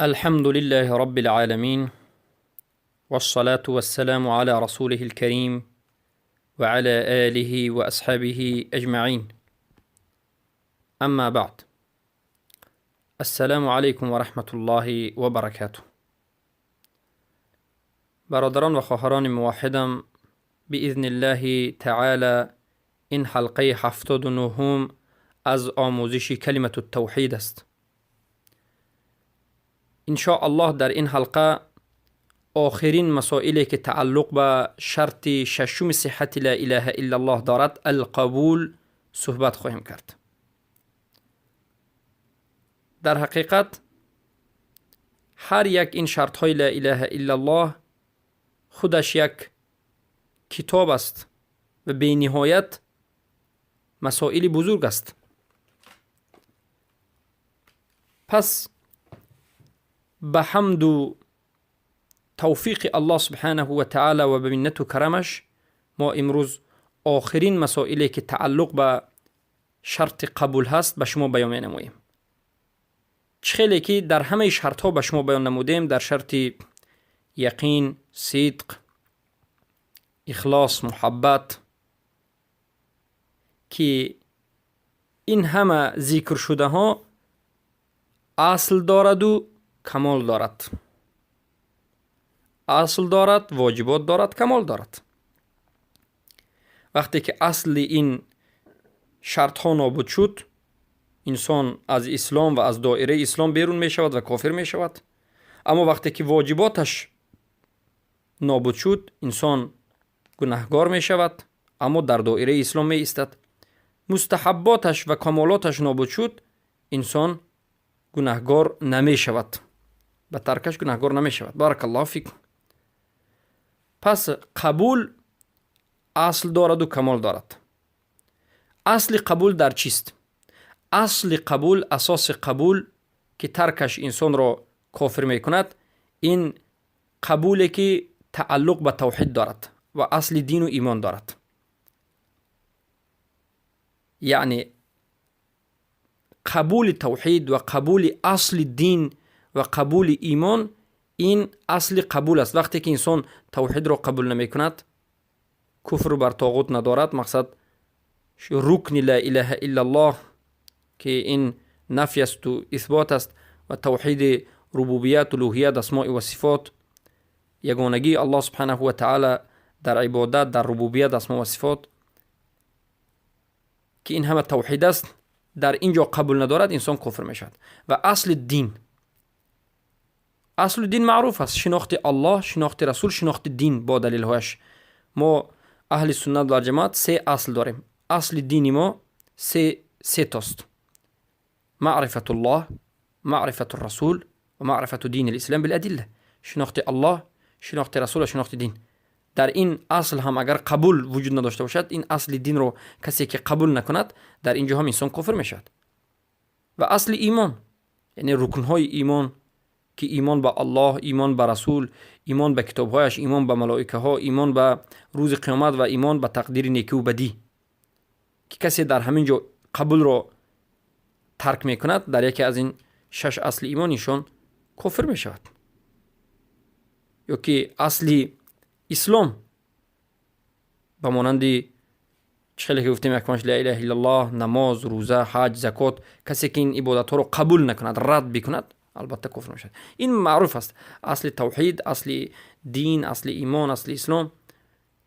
الحمد لله رب العالمين، والصلاة والسلام على رسوله الكريم وعلى آله وأصحابه أجمعين. أما بعد، السلام عليكم ورحمة الله وبركاته. برادران و خواهران موحدم، بإذن الله تعالى این حلقه 79 از آموزش کلمة التوحید است. ان شاء الله در این حلقه آخرین مسائلی که تعلق به شرط ششم صحت لا اله الا الله دارد، القبول، صحبت خواهیم کرد. در حقیقت هر یک این شرط های لا اله الا الله خودش یک کتاب است و بی نهایت مسائل بزرگ است. پس به حمد و توفیق الله سبحانه و تعالی و به منت و کرمش ما امروز آخرین مسائلی که تعلق به شرط قبول هست به شما بیان نماییم. خیلی که در همه شرط ها به شما بیان نمودیم، در شرط یقین، صدق، اخلاص، محبت، که این همه ذکر شده ها اصل دارد و کمال دارد. اصل دارد، واجبات دارد، کمال دارد. وقتی که اصل این شرط ها نابود شد، انسان از اسلام و از دایره اسلام بیرون می شود و کافر می شود. اما وقتی که واجباتش نابود شد، انسان گناهگار می شود، اما در دایره اسلام می ایستد. مستحباتش و کمالاتش نابود شد، انسان گناهگار نمی شود، به ترکش گناهگار نمی شود. بارک الله فیکم. پس قبول اصل دارد و کمال دارد. اصل قبول در چیست؟ اصل قبول، اساس قبول که ترکش انسان را کافر می کند، این قبولی که تعلق به توحید دارد و اصل دین و ایمان دارد. یعنی قبول توحید و قبول اصل دین و قبول ایمان، این اصل قبول است. وقتی که انسان توحید را قبول نمی کند، کفر بر طاغوت ندارد، مقصد رکن لا اله الا الله که این نفی است و اثبات است و توحید ربوبیت، الوهیت، اسماء و صفات، یگانگی الله سبحانه و تعالی در عبادت، در ربوبیت، اسماء و صفات، که این همه توحید است، در اینجا قبول ندارد، انسان کفر می شود. و اصل دین، اصل دین معروف است: شناخت الله، شناخت رسول، شناخت دین با دلیل هایش. ما اهل سنت و جماعت سه اصل داریم. اصل دین ما سه تاست: معرفت الله، معرفت الرسول و معرفت دین الاسلام بالادله. شناخت الله، شناخت رسول و شناخت دین. در این اصل هم اگر قبول وجود نداشته باشد، این اصل دین رو کسی که قبول نکند، در اینجا هم انسان کفر می شود. و اصل ایمان، یعنی رکنهای ایمان که ایمان به الله، ایمان به رسول، ایمان به کتابهایش، ایمان به ملائکه ها، ایمان به روز قیامت و ایمان به تقدیر نیکی و بدی، که کسی در همین جا قبول را ترک میکند، در یکی از این شش اصل ایمان ایشان کفر می شود. یا که اصل اسلام به مانند خیلی که گفتیم، یکمش لا اله الا الله، نماز، روزه، حج، زکات، کسی که این عبادت ها رو قبول نکند، رد بکند، البته کفر میشود. این معروف است. اصل توحید، اصل دین، اصل ایمان، اصل اسلام،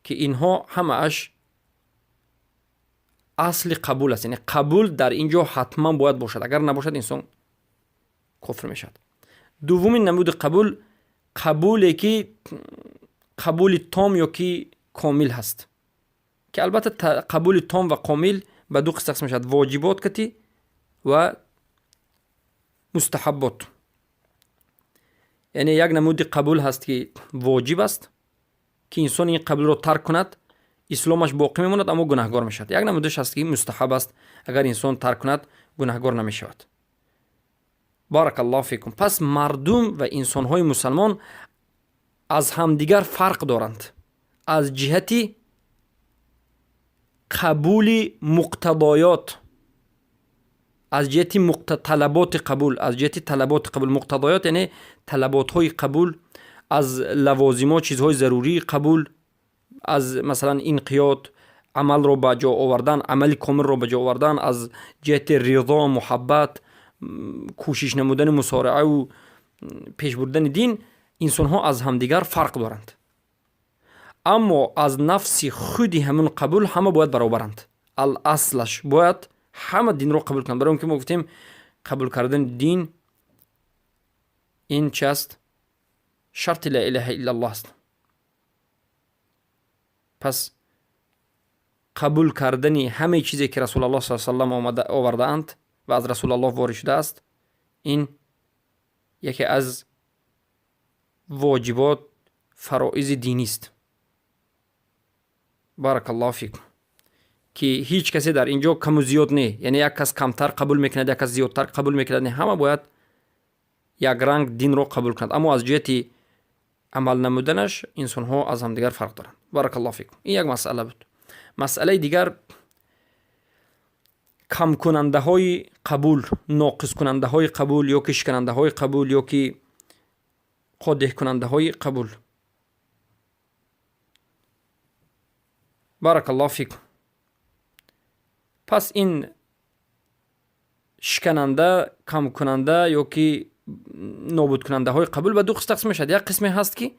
که اینها همه اش اصل قبول است. یعنی قبول در اینجا حتما باید باشد، اگر نباشد انسان کفر میشود. دومین نمود قبول، قبولی که قبول تام یا که کامل هست، که البته قبول تام و کامل به دو قسم تقسیم میشود: واجبات کتی و مستحبات. یعنی یک نمود قبول هست که واجب است که انسان این قبول رو ترک کند، اسلامش باقی میماند اما گناهگار میشود. یک نمودش هست که مستحب است، اگر انسان ترک کند گناهگار نمیشود. بارک الله فیکم. پس مردم و انسانهای مسلمان از همدیگر فرق دارند از جهت قبول مقتضایات، Аз ҷиҳати талаботи қабул, аз ҷиҳати талаботи қабул, муқтадоёт яъне талаботҳои қабул, аз лавозимот, чизҳои зарурии қабул, аз масалан инқиёд, амалро ба ҷо овардан, амали комилро ба ҷо овардан, аз ҷиҳати ризо, муҳаббат, кӯшиш намудани мусореау пеш бурдани дин, инсонҳо аз ҳамдигар фарқ доранд. Аммо аз нафси худи ҳамун қабул ҳама бояд баробаранд. Аласлаш бояд ҳама динро қабул кунанд. Барои он ки мо гуфтем, қабул кардани дин ин чи аст? Шарти ла илаҳа иллаллоҳ аст. Пас қабул кардани ҳамаи чизе, ки Расулаллоҳ с салам овардаанд ва аз Расулаллоҳ ворид шудааст, ин яке аз воҷибот, фароизи динист. Баракаллоҳу фикум. Ки ҳеҷ касе дар ин ҷо каму зиёд не, яъне як кас камтар қабул мекунад, як кас зиёдтар қабул мекунад, не, ҳама бояд якранг динро қабул кунад, аммо аз ҷиҳати амал намуданаш инсонҳо аз ҳамдигар фарқ доранд. Баракаллоҳу фикум. Ин як масъала буд. Масъалаи дигар: камкунандаҳои қабул, ноқискунандаҳои қабул ё ки шиканандаҳои қабул ё ки қодеҳкунандаҳои қабул. Баракаллоҳу фикум. Пас ин шикананда, камкунанда ё ки нобудкунандаҳои қабул ба ду қисм тақсим мешавад. Як қисме ҳаст, ки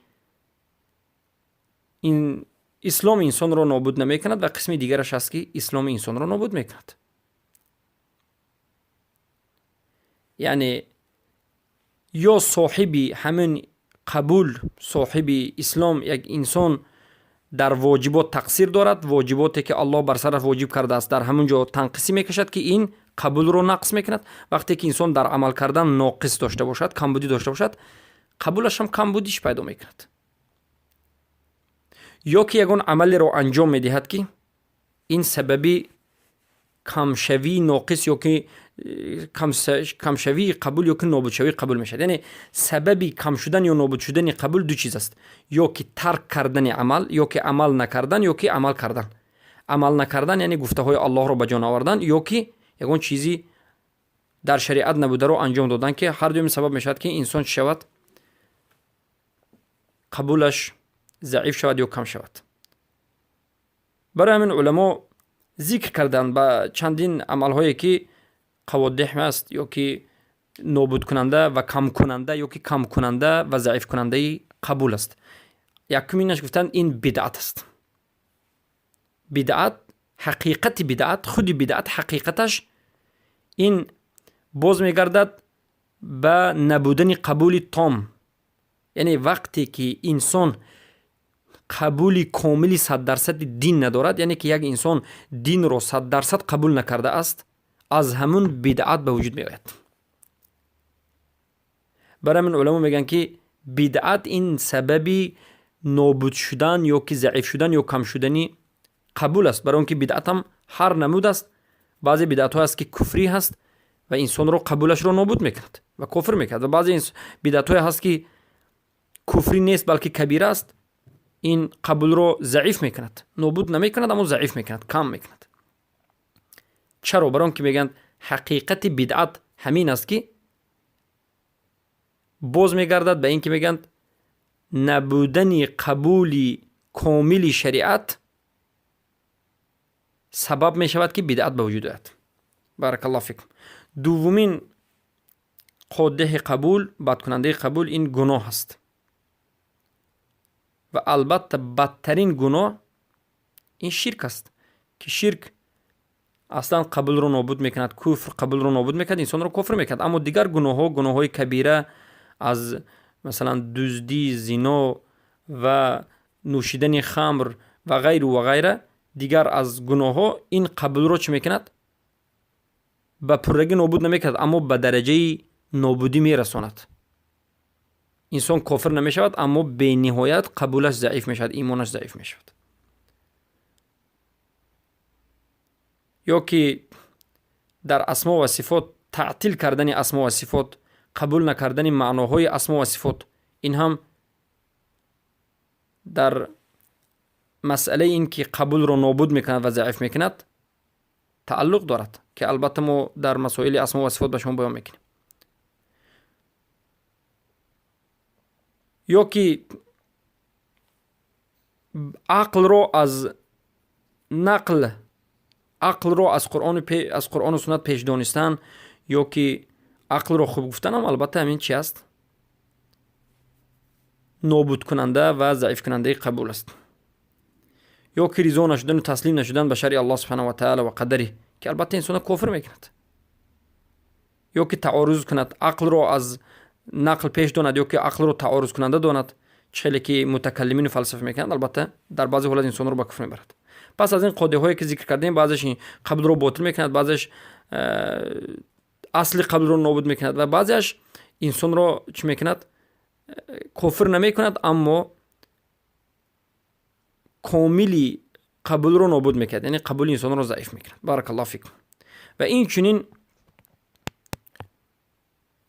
ин исломи инсонро нобуд намекунад, ва қисми дигараш ҳаст, ки исломи инсонро нобуд мекунад. Яъне ё соҳиби ҳамин қабул, соҳиби ислом, як инсон дар воҷибот тақсир дорад, воҷиботе ки Аллоҳ бар сараш воҷиб кардааст, дар ҳамон ҷо танқисӣ мекашад, ки ин қабулро нақс мекунад. Вақте ки инсон дар амал кардан ноқис дошта бошад, камбудӣ дошта бошад, қабулаш ҳам камбудиш пайдо мекунад. Ё ки ягон амалеро анҷом медиҳад, ки ин сабаби камшавии ноқис ё ки камшавии қабул ё ки нобудшавии қабул мешавад. Яъне сабаби кам шудан ё нобуд шудани қабул ду чиз аст: ё ки тарк кардани амал, ё ки амал накардан, ё ки амал кардан. Амал накардан яъне гуфтаҳои Аллоҳро ба ҷо наовардан ё ки ягон чизи дар шариат набударо анҷом додан, ки ҳар дуюм сабаб мешавад, ки инсон чӣ шавад? Қабулаш заиф шавад ё кам шавад. Барои ҳамин уламо зикр карданд ба чандин амалҳое, ки қаводеҳ аст ё ки нобудкунанда ва камкунанда ё ки камкунанда ва заифкунандаи қабул аст. Якуминаш гуфтанд, ин бидъат аст. Бидъат, ҳақиқати бидъат, худи бидъат ҳақиқаташ ин боз мегардад ба набудани қабули том. Яъне вақте ки инсон қабули комили 100 дарсади дин надорад, яъне ки як инсон динро 100 дарсад қабул накардааст, аз ҳамун бидъат ба вуҷуд меояд. Барои ҳамин уламо мегӯянд, ки бидъат ин сабаби нобуд шудан ё ки заиф шудан ё кам шудани қабул аст. Барои он ки бидъатам ҳар намуд аст. Баъзе бидъатҳое аст, ки куфрӣ ҳаст ва инсонро қабулашро нобуд мекунад ва кофир мекунад, ва баъзе бидъатҳое ҳаст, ки куфрӣ нест, балки кабира аст, ин қабулро заиф мекунад, нобуд намекунад, аммо заиф мекунад, кам мекунад. Чаро? Барои он ки мегӯянд, ҳақиқати бидъат ҳамин аст, ки боз мегардад ба ин ки мегӯянд, набудани қабули комили шариат сабаб мешавад, ки бидъат ба вуҷуд ояд. Баракаллоҳу фикум. Дуввумин қодеҳи қабул, бадкунандаи қабул, ин гуноҳ аст. Ва албатта бадтарин гуноҳ ин ширк аст, ки ширк аслан қабулро нобуд мекунад, куфр қабулро нобуд мекунад, инсонро кофир мекунад. Аммо дигар гуноҳҳо, гуноҳҳои кабира, аз масалан дуздӣ, зино ва нӯшидани хамр ва ғайру ва ғайра, дигар аз гуноҳҳо, ин қабулро чӣ мекунад? Ба пуррагӣ нобуд намекунад, аммо ба дараҷаи нобудӣ мерасонад. Инсон кофир намешавад, аммо бениҳоят қабулаш заиф мешавад, имонаш заиф мешавад. Ё ки дар асмо ва сифот таътил кардани асмо ва сифот, қабул накардани маъноҳои асмо ва сифот, ин ҳам дар масъалаи ин ки қабулро нобуд мекунад ва заиф мекунад тааллуқ дорад. ки албатта мо дар масоили асмо ва сифот ба шумо баён мекунем. Ё ки ақлро аз нақл, ақлро аз Қуръону суннат пеш донистан ё ки ақлро хуб гуфтанам, албатта ҳамин чи аст? Нобудкунанда ва заифкунандаи қабул аст. Ё ки ризо нашудану таслим нашудан ба шаръи Аллоҳ субҳанаҳу ва таъала ва қадари, ки албатта инсонро кофир мекунад. Ё ки таоруз кунад, ақлро аз нақл пеш донад, ё ки ақлро таорузкунанда донад, чӣ хеле ки мутакаллимину фалсафа мекунанд, албатта дар баъзе ҳолат инсонро ба куфр мебарад. Пас аз ин қодиҳое ки зикр кардем, баъзеш қаблро ботил мекунад, баъзеш асли қаблро нобуд мекунад ва баъзеаш инсонро чӣ мекунад? Кофир намекунад, аммо комили қабулро нобуд мекунад, яъне қабули инсонро заиф мекунад. Баракаллоҳу фикум. Ва инчунин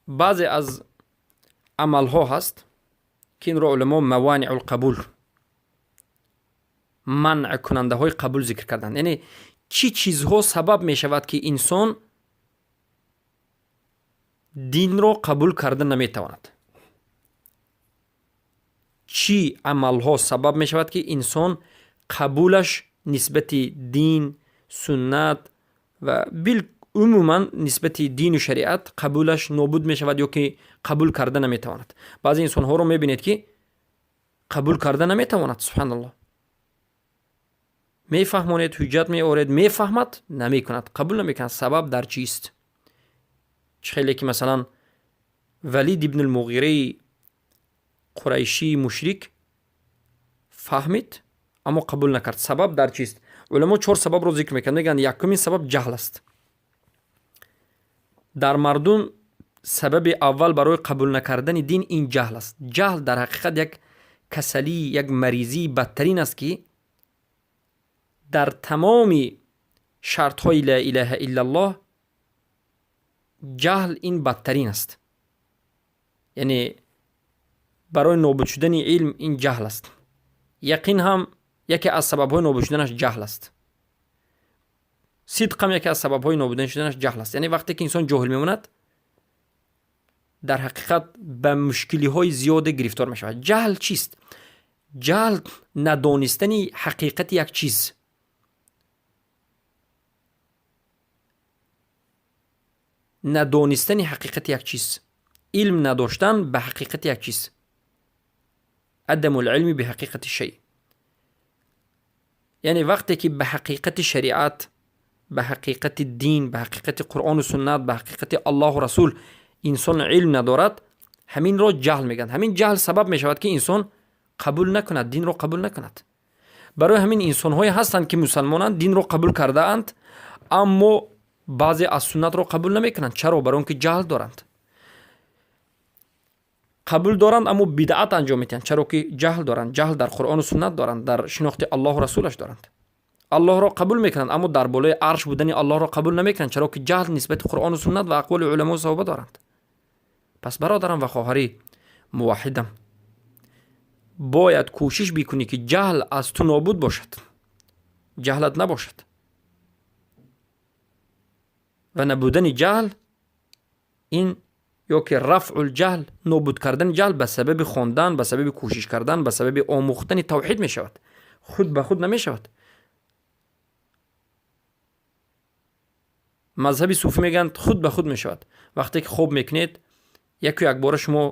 баъзе аз амалҳо ҳаст, ки инро уламо маваниъул қабул, манъкунандаҳои қабул зикр карданд. Яъне чӣ чизҳо сабаб мешавад, ки инсон динро қабул карда наметавонад? Чӣ амалҳо сабаб мешавад, ки инсон қабулаш нисбати дин, суннат ва умуман нисбати дину шариат қабулаш нобуд мешавад ё ки қабул карда наметавонад? Баъзе инсонҳоро мебинед, ки қабул карда наметавонад, субҳаналлоҳ. Мефаҳмонед, ҳуҷҷат меоред, мефаҳмад, намекунад, қабул намекунад. Сабаб дар чист? Чӣ хеле ки масалан Валид ибн Муғираи қурайшии мушрик фаҳмид, аммо қабул накард. Сабаб дар чист? Уламо чор сабабро зикр мекунанд. Мегӯянд, якумин сабаб ҷаҳл аст. Дар мардум сабаби аввал барои қабул накардани дин ин ҷаҳл аст. Ҷаҳл дар ҳақиқат як касалӣ, як маризии бадтарин аст, ки дар тамоми шартҳои ла илаҳа иллаллоҳ ҷаҳл ин бадтарин аст. Яъне барои нобуд шудани илм ин ҷаҳл аст. Яқин ҳам яке аз сабабҳои нобуд шуданаш ҷаҳл аст. Сидқ ҳам яке аз сабабҳои нобуд шуданаш ҷаҳл аст. Яъне вақте ки инсон ҷоҳил мемонад, дар ҳақиқат ба мушкилиҳои зиёде гирифтор мешавад. Ҷаҳл чист? Ҷаҳл надонистани ҳақиқати як чиз. Надонистани ҳақиқати як чиз, илм надоштан ба ҳақиқати як чиз, адаму лилми биҳақиқати шай. Яъне вақте ки ба ҳақиқати шариат, ба ҳақиқати дин, ба ҳақиқати Қуръону суннат, ба ҳақиқати Аллоҳу расул инсон илм надорад, ҳаминро ҷаҳл мегӯянд. Ҳамин ҷаҳл сабаб мешавад, ки инсон қабул накунад, динро қабул накунад. Барои ҳамин инсонҳое ҳастанд, ки мусалмонанд, динро қабул кардаанд, аммо баъзе аз суннатро қабул намекунанд. Чаро? Барои он ки ҷаҳл доранд. Қабул доранд, аммо бидъат анҷом медиҳанд. Чаро ки ҷаҳл доранд. Ҷаҳл дар Қуръону суннат доранд, дар шинохти Аллоҳу расулаш доранд. Аллоҳро қабул мекунанд, аммо дар болои арш будани Аллоҳро қабул намекунанд, чаро ки ҷаҳл нисбати Қуръону суннат ва ақволи уламо саҳоба доранд. Пас бародарам ва хоҳари муваҳҳидам, бояд кӯшиш бикунӣ, ки ҷаҳл аз ту нобуд бошад, ҷаҳлат набошад. Ва набудани ҷаҳл ин ё ки рафъул ҷаҳл, нобуд кардани ҷаҳл ба сабаби хондан, ба сабаби кӯшиш кардан, ба сабаби омӯхтани тавҳид мешавад, худ ба худ намешавад. Мазҳаби суфӣ мегӯянд, худ ба худ мешавад. Вақте ки хоб мекунед, яку якбора шумо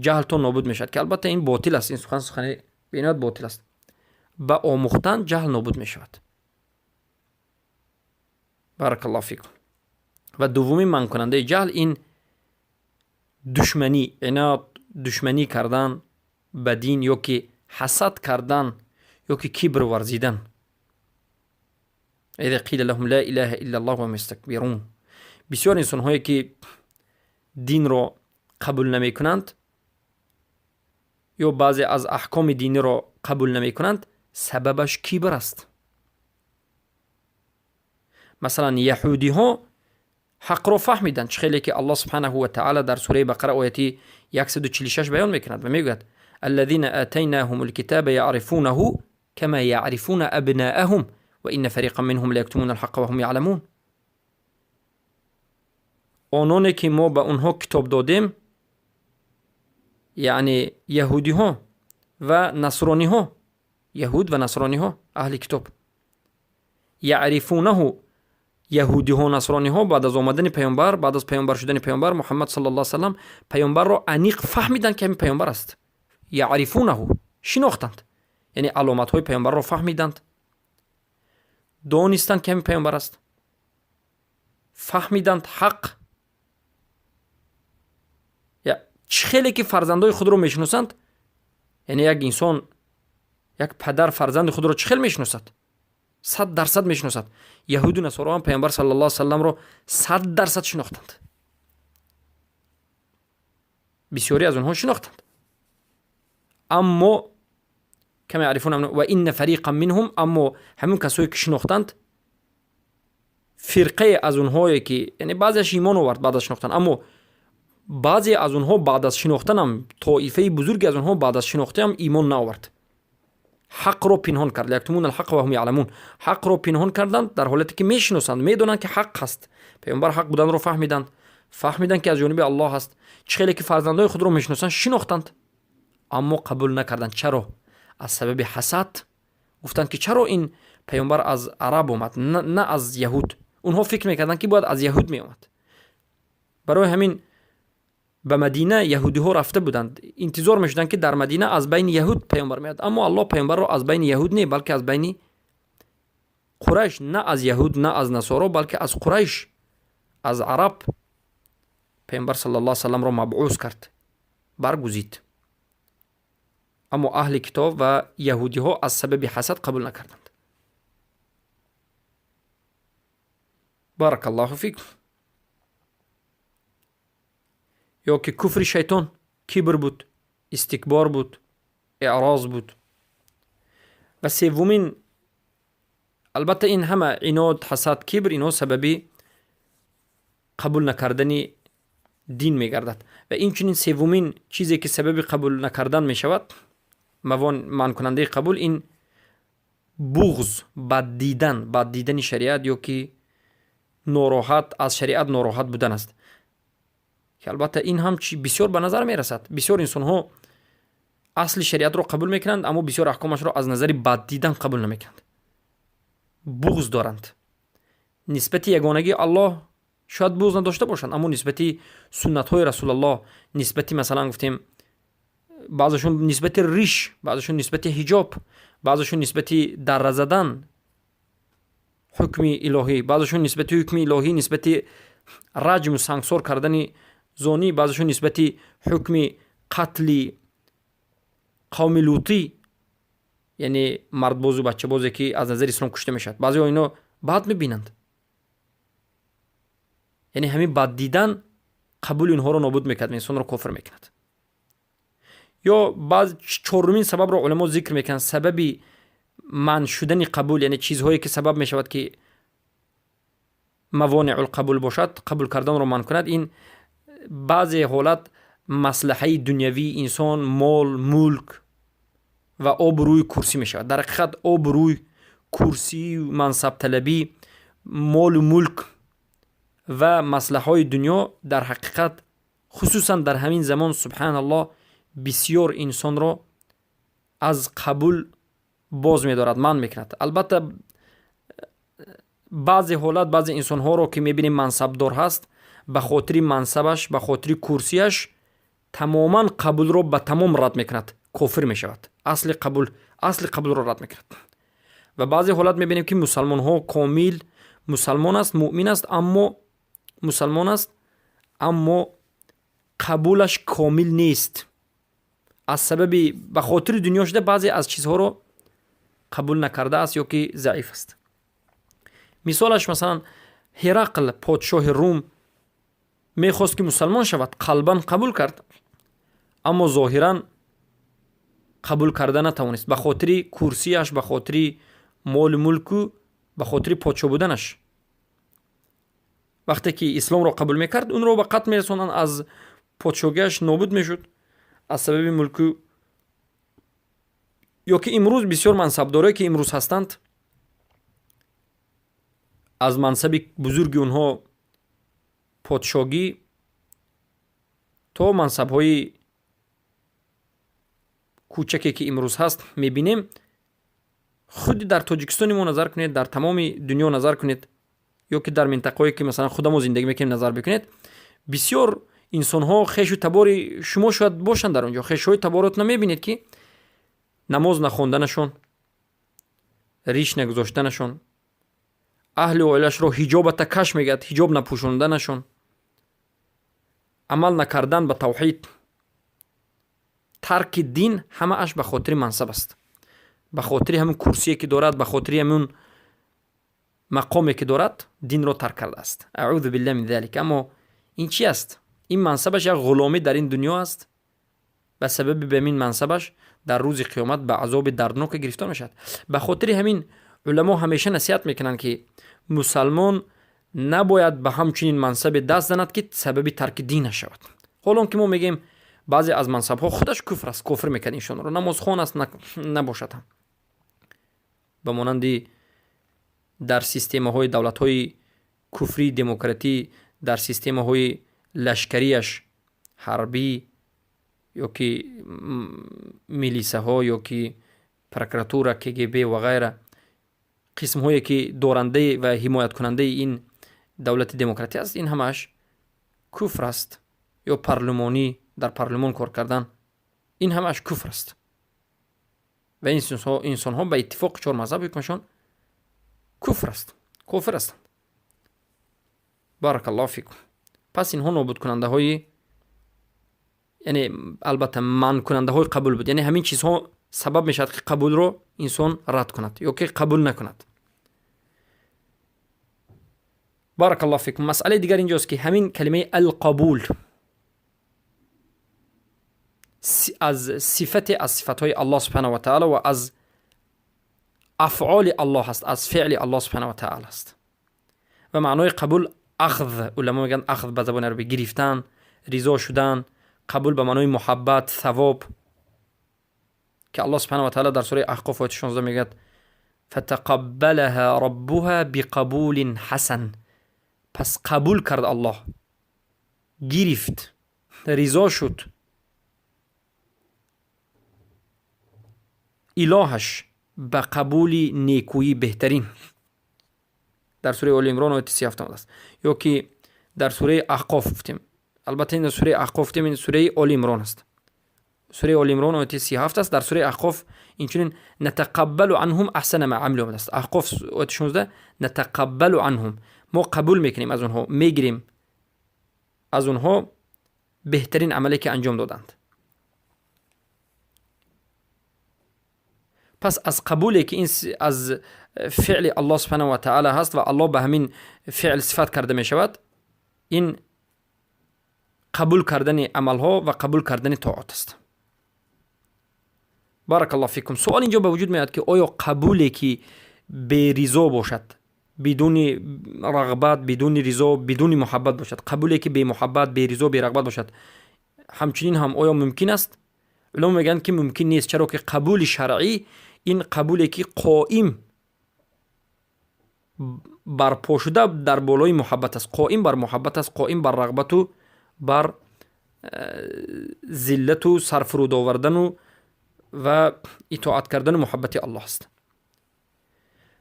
ҷаҳлтон нобуд мешавад, ки албатта ин ботил аст, ин сухан сухани бениҳоят ботил аст. Ба омӯхтан ҷаҳл нобуд мешавад. Баракаллоҳу фикум. Ва дуввумин манъкунандаи ҷаҳл ин душманӣ, инод, душманӣ кардан ба дин ё ки ҳасад кардан ё ки кибр варзидан. Иза қила лаҳум ла илаҳа иллаллоҳ ваҳум ястакбирун. Бисёр инсонҳое ки динро қабул намекунанд ё баъзе аз аҳкоми диниро қабул намекунанд, сабабаш кибр аст. Масалан, яҳудиҳо ҳақро фаҳмиданд, чӣ хеле ки Аллоҳ субҳанаҳу ва таъала дар сураи Бақара ояти 146 баён мекунад ва мегӯяд: аллазина атайнаҳум алкитаба яърифунаҳу кама яърифуна абнаъаҳум ва инна фариқан минҳум лаяктумуна алҳаққа ва ҳум яъламун. Ононе ки мо ба онҳо китоб додем, яъне яҳудиҳо ва насрониҳо, яҳуд ва насрониҳо, аҳли китоб, яърифунаҳу, яҳудиҳо, насрониҳо баъд аз омадани паёмбар, баъд аз паёмбар шудани паёмбар Муҳаммад саллаллоҳу алайҳи васаллам, паёмбарро аниқ фаҳмиданд, ки ҳамин паёмбар аст. Яърифунаҳу, шинохтанд, яъне аломатҳои паёмбарро фаҳмиданд, донистанд, ки ҳамин паёмбар аст, фаҳмиданд ҳақ. Чӣ хеле ки фарзандои худро мешиносанд, яъне як инсон, як падар фарзанди худро чӣ хел мешиносад? 100% мешиносад. Яҳуду насоро ҳам паёмбар саллаллоҳу алайҳи васалламро 100% шинохтанд, бисёре аз онҳо шинохтанд. Аммо кама яърифуна ва инна фариқан минҳум, аммо ҳамин касое ки шинохтанд, фирқае аз онҳое ки, яъне баъзеаш имон овард баъд аз шинохтан, аммо баъзе аз онҳо баъд аз шинохтанам, тоифаи бузурге аз онҳо баъд аз шинохтаам имон наовард, ҳақро пинҳон кард. Яктумуна алҳаққа ва ҳум яъламун, ҳақро пинҳон карданд, дар ҳолате ки мешиносанд, медонанд, ки ҳақ аст. Паёмбар ҳақ буданро фаҳмиданд, фаҳмиданд, ки аз ҷониби Аллоҳ аст. Чӣ хеле ки фарзандои худро мешиносанд, шинохтанд, аммо қабул накарданд. Чаро? Аз сабаби ҳасад. Гуфтанд, ки чаро ин паёмбар аз араб омад, на аз яҳуд? Онҳо фикр мекарданд, ки бояд аз яҳуд меомад. Барои ҳамин ба Мадина яҳудиҳо рафта буданд, интизор мешуданд, ки дар Мадина аз байни яҳуд паёмбар меояд. Аммо Аллоҳ паёмбарро аз байни яҳуд не, балки аз байни Қурайш, на аз яҳуд, на аз насоро, балки аз Қурайш, аз араб паёмбар саллаллоҳу салламро мабъус кард, баргузид. Аммо аҳли китоб ва яҳудиҳо аз сабаби ҳасад қабул накарданд. Баракаллоҳу фикум. Ё ки куфри шайтон кибр буд, истикбор буд, эъроз буд. Ва севумин, албатта, ин ҳама инод, ҳасад, кибр, инҳо сабаби қабул накардани дин мегардад. Ва инчунин севумин чизе ки сабаби қабул накардан мешавад, манъкунандаи қабул, ин буғз, бад дидан, бад дидани шариат ё ки нороҳат, аз шариат нороҳат будан аст, ки албатта ин ҳам бисёр ба назар мерасад. Бисёр инсонҳо асли шариатро қабул мекунанд, аммо бисёр аҳкомашро аз назари бад дидан қабул намекунанд, буғз доранд. Нисбати ягонагии Аллоҳ шояд буғз надошта бошанд, аммо нисбати суннатҳои Расулаллоҳ, нисбати, масалан гуфтем, баъзешон нисбати риш, баъзешон нисбати ҳиҷоб, баъзешон нисбати дарра задан ҳукми илоҳӣ, баъзешон нисбати ҳукми илоҳӣ, нисбати раҷму сангсор кардани зонӣ, баъзешон нисбати ҳукми қатли қавми лутӣ, яъне мардбозу бачабозе ки аз назари ислом кушта мешавад, баъзеҳо ино бад мебинанд. Яъне ҳамин бад дидан қабули инҳоро нобуд мекунад, инсонро кофир мекунад. Ё баъз чорумин сабабро уламо зикр мекунанд, сабаби манъ шудани қабул, яъне чизҳое ки сабаб мешавад, ки мавонеъул қабул бошад, қабул карданро манъ кунад, ин баъзе ҳолат маслиҳаи дунявии инсон, мол, мулк ва обрӯи курсӣ мешавад. Дар ҳақиқат обрӯй, курсӣ, мансабталабӣ, молу мулк ва маслиҳаҳои дунё дар ҳақиқат, хусусан дар ҳамин замон, субҳаналлоҳ, бисёр инсонро аз қабул боз медорад, манъ мекунад. Албатта, баъзе ҳолат баъзе инсонҳоро ки мебинем, мансабдор ҳаст, ба хотири мансабаш, ба хотири курсияш тамоман қабулро ба тамом рад мекунад, кофир мешавад, асли қабулро рад мекунад. Ва баъзе ҳолат мебинем, ки мусалмонҳо комил мусалмон аст, муъмин аст, аммо мусалмон аст, аммо қабулаш комил нест, аз сабаби ба хотири дунё шуда баъзе аз чизҳоро қабул накардааст ё ки заиф аст. Мисолаш, масалан, Ҳерақл, подшоҳи Рум, мехост, ки мусалмон шавад, қалбан қабул кард, аммо зоҳиран қабул карда натавонист, ба хотири курсияш, ба хотири молу мулку, ба хотири подшоҳ буданаш. Вақте ки исломро қабул мекард, унро ба қатл мерасонанд, аз подшоҳиаш нобуд мешуд аз сабаби мулку. Ё ки имрӯз бисёр мансабдорое ки имрӯз ҳастанд, аз мансаби бузурги онҳо подшогӣ то мансабҳои кӯчаке, ки имрӯз ҳаст, мебинем. Худи дар Тоҷикистони мо назар кунед, дар тамоми дунё назар кунед, ё ки дар минтақаҳое, ки масалан худамо зиндагӣ мекунем, назар бикунед, бисёр инсонҳо хешу табори шумо шояд бошанд дар он ҷо, хешҳои таборотона мебинед, ки намоз нахонданашон, риш нагузоштанашон, аҳли оилашро ҳиҷобата каш мегӯяд, ҳиҷоб напӯшонданашон, амал накардан ба тавҳид, тарки дин, ҳамааш ба хотири мансаб аст, ба хотири ҳамун курсие, ки дорад, ба хотири ҳамун мақоме, ки дорад, динро тарк кардааст. Аъузу биллаҳи мин залик. Аммо ин чи аст? Ин мансабаш як ғуломӣ дар ин дунё аст. Ба сабаби ба ин мансабаш дар рӯзи қиёмат ба азоби дардноке гирифтор мешавад. Ба хотири ҳамин уламо ҳамеша насиҳат мекунанд, ки мусалмон набояд ба ҳамчунин мансабе даст занад, ки сабаби тарки динаш шавад. Ҳолон ки мо мегӯем, баъзе аз мансабҳо худаш куфр аст, кофир мекард инсонро, намозхон аст набошад ҳам, ба монанди дар системаҳои давлатҳои куфрии демократӣ, дар системаҳои лашкарияш, ҳарбӣ ё ки милисаҳо, ё ки прокуратура, КГБ ва ғайра, қисмҳое, ки дорандаи ва ҳимояткунандаи ин давлати демократӣ аст, ин ҳамааш куфр аст. Ё парлумонӣ, дар парлумон кор кардан, ин ҳамааш куфр аст. Ва инсонҳо ба иттифоқи чор мазҳаб ҳукмашон куфр аст, кофир ҳастанд. Баракаллоҳу фикум. Пас инҳо нобудкунандаҳои, яъне албатта манъкунандаҳои қабул буд, яъне ҳамин чизҳо сабаб мешавад, ки қабулро инсон рад кунад ё ки қабул накунад. Баракаллоҳу фикум. Масъалаи дигар инҷост, ки ҳамин калимаи алқабул аз сифате аз сифатҳои Аллоҳ субҳанаҳу ва таъала ва аз афъоли Аллоҳ аст, аз феъли Аллоҳ субҳанаҳу ва таъала аст. Ва маънои қабул ахз, уламо мегӯянд, ахз ба забони арабӣ гирифтан, ризо шудан, қабул ба маънои муҳаббат, савоб, ки Аллоҳ субҳанаҳу ва таъала дар сураи Аҳқоф ояти 16 мегӯяд: фатақаббалаҳа раббуҳа биқабулин ҳасан. Пас қабул кард Аллоҳ, гирифт, ризо шуд илоҳаш ба қабули некӯӣ беҳтарин. Дар сураи Оли Имрон ояти 37 омадааст. Ё ки дар сураи Аҳқоф гуфтем, албатта ин сураи Аҳқоф гуфтем, ин сураи Оли Имрон аст. Сураи Оли Имрон ояти 37 аст. Дар сураи Аҳқоф инчунин натақаббалу анҳум аҳсана ма амилу омадааст. Аҳқоф ояти 16, натақаббалу анҳум, мо қабул мекунем аз онҳо, мегирем аз онҳо беҳтарин амале, ки анҷом доданд. Пас аз қабуле, ки ин аз феъли Аллоҳ субҳанаҳу ва таъала ҳаст ва Аллоҳ ба ҳамин феъл сифат карда мешавад, ин қабул кардани амалҳо ва қабул кардани тоат аст. Баракаллоҳу фикум. Суол инҷо ба вуҷуд меояд, ки оё қабуле, ки беризо бошад, бидуни рағбат, бидуни ризо, бидуни муҳаббат бошад, қабуле, ки бемуҳаббат, беризо, берағбат бошад, ҳамчунин ҳам оё мумкин аст? Уламо мегӯянд, ки мумкин нест, чаро ки қабули шаръӣ ин қабуле, ки қоим барпо шуда дар болои муҳаббат аст, қоим бар муҳаббат аст, қоим бар рағбату бар зиллату сарфуруд овардану ва итоат кардану муҳаббати Аллоҳ аст.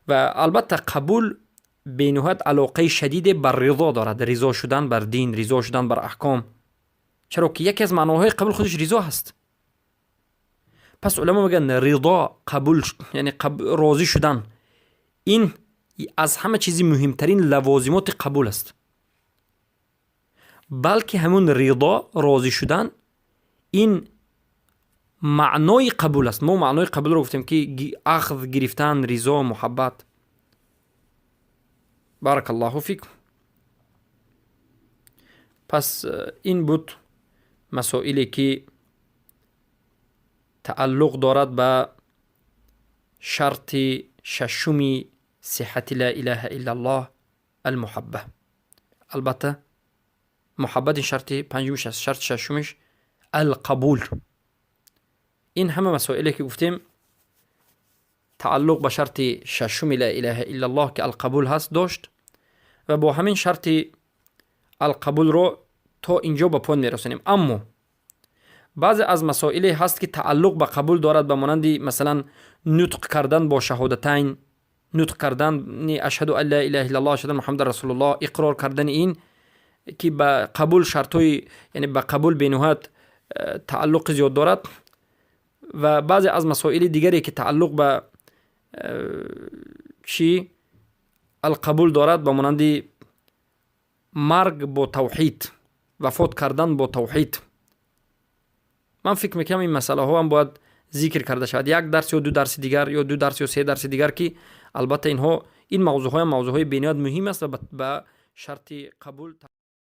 Ва албатта қабул бениҳоят алоқаи шадиде бар ризо дорад, ризо шудан бар дин, ризо шудан бар аҳком, чаро ки яке аз маъноҳои қабул худаш ризо ҳаст. Пас уламо мегӯянд, ризо, қабул, яъне розӣ шудан, ин аз ҳама чизи муҳимтарин лавозимоти қабул аст. Балки ҳамун ризо, розӣ шудан, ин маънои қабул аст. Мо маънои қабулро гуфтем, ки ахз, гирифтан, ризо, муҳаббат. Баракаллоҳу фикум. Пас ин буд масоиле, ки тааллуқ дорад ба шарти шашуми сиҳати ла илаҳа иллаллоҳ, алмуҳабба. Албатта муҳаббат ин шарти панҷумиш аст, шарти шашумиш алқабул. Ин ҳама масоиле, ки гуфтем, тааллуқ ба шарти шашуми ла илаҳа иллаллоҳ, ки алқабул ҳаст, дошт. Ва бо ҳамин шарти Алқабулро то инҷо ба поён мерасонем. Аммо баъзе аз масоиле ҳаст, ки тааллуқ ба қабул дорад, ба монанди, масалан, нутқ кардан бо шаҳодатайн, нутқ кардани ашҳаду ан ла илаҳа иллаллоҳ, ашҳаду Муҳаммадан расулуллоҳ, иқрор кардани ин, ки ба қабул шартҳои, яъне ба қабул бениҳоят тааллуқи зиёд дорад, ва баъзе аз масоили дигаре, ки тааллуқ ба чӣ алқабул дорад, ба монанди марг бо тавҳид, вафот кардан бо тавҳид. Ман фикр мекунам, ин масъалаҳоам бояд зикр карда шавад як дарс ё ду дарси дигар, ё ду дарс ё се дарси дигар, ки албатта инҳо, ин мавзӯъҳоям мавзӯъҳои бениҳоят муҳим аст ва ба шарти қабул.